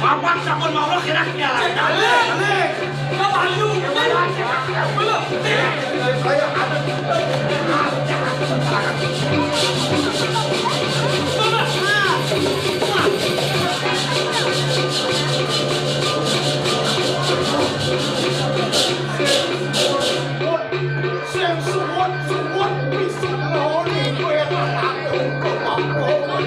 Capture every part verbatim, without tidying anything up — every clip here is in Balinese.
Bapak sampun mawon kira piala. Balik, balik. Ka Bandung. Belum. Sing suwun-suwun wisuda ning kowe anakku kemampuan.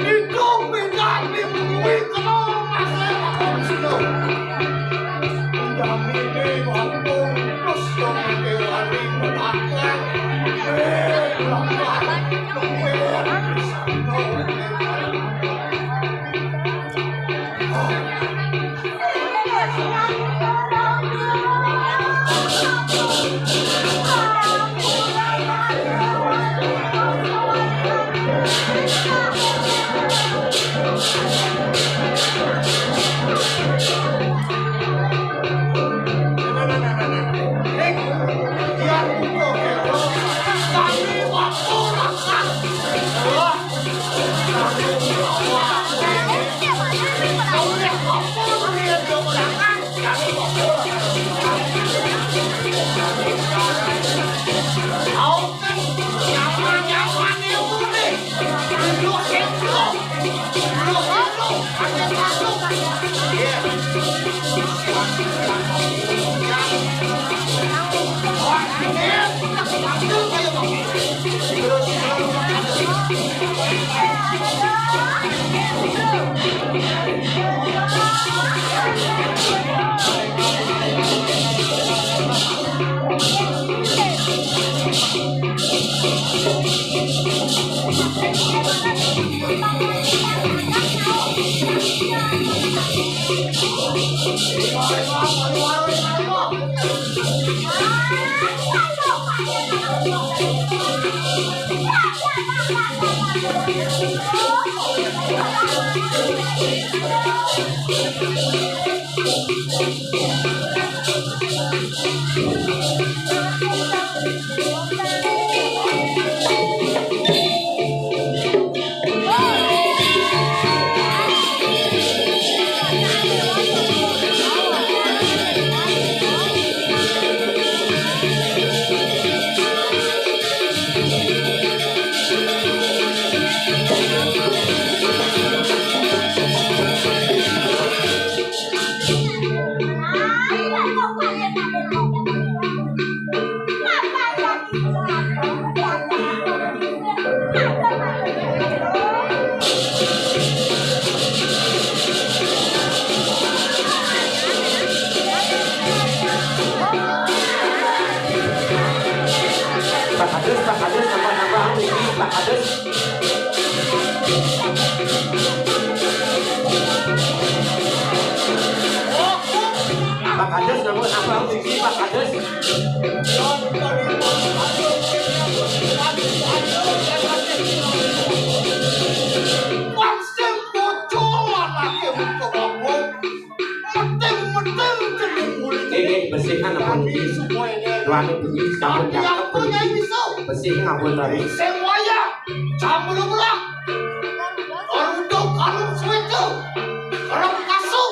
Iku pindah di bumi kena masih makan sino. Pindah ini kampung terus dong kewani menakar. Eh, berapa? Pak Kades, Pak Kades, apa nama niki, Pak Kades? Pak Kades, nama apa niki, Pak Kades? Wong sing bocor anake muka bapuk. Meting-meting jeneng murid. Nggih, nggih, bersih kan ampun niki. Tuane bengi sampun cakep. Nyai bisa. Bersih ampun tadi. Sing wayah jam lima belas. Karo uduk, karo suwito. Karo kasu.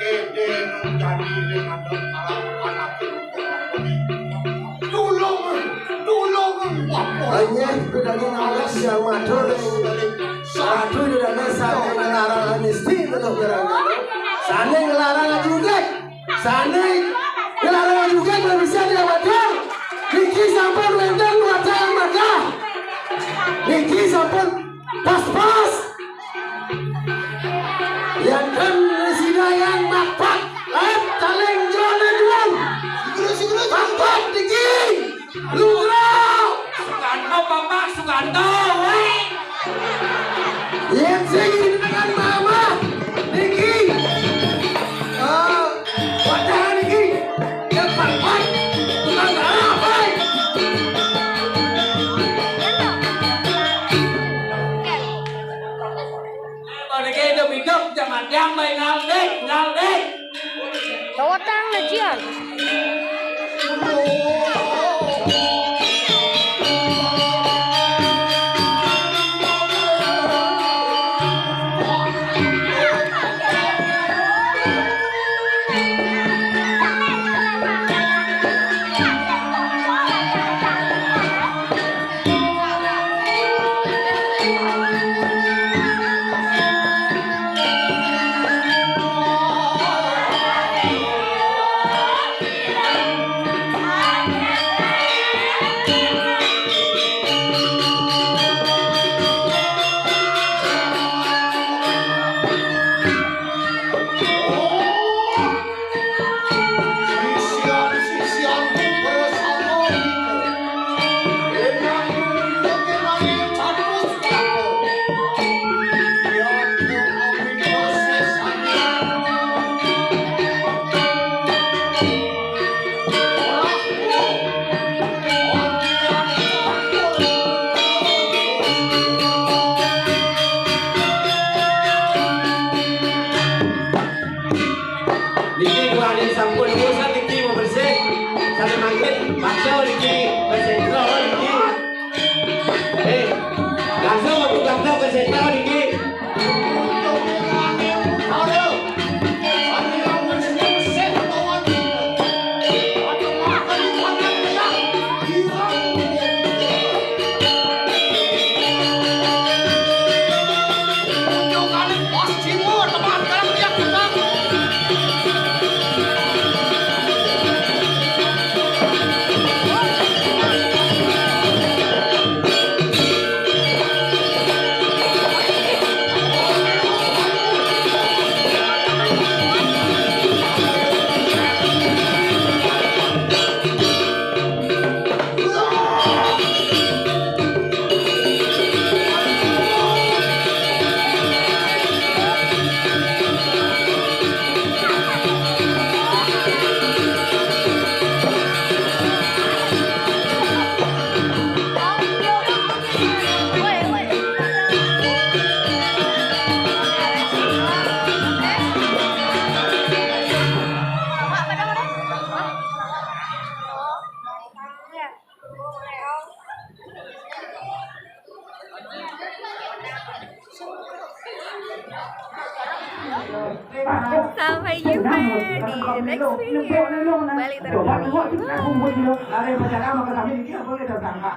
Ede nang jadi ring adep karo anake. Tulung, tulung, apa? Hanya bedanya ngawas yang matur. Satu itu dana sane ngelarang misti, terus gerangan. Sane ngelarang juga. Sane ngelarang juga, nggak bisa dia matur. Niki sampun wenten wacana madah. Niki sampun pas-pas. Yanten sida yang mapak, lain taling jone juang. Papat niki. Lurah. Sukanto, Bapak Sukanto, woi. Yen sing dengan mama niki. Eh, wacana niki. Ya, Pak, Pak. Tukang darah, Pak. Eh, Pak, niki hidup-hidup, jangan diam, bae ngalih, ngalih. Tawatang na jian. Niki dua hari sampun bosan niki mau bersih. Sambil makin kacau niki, bersih terus niki. Eh, langsung aku kacau bersih terus niki. Sampai jumpa di next video. Balik terus.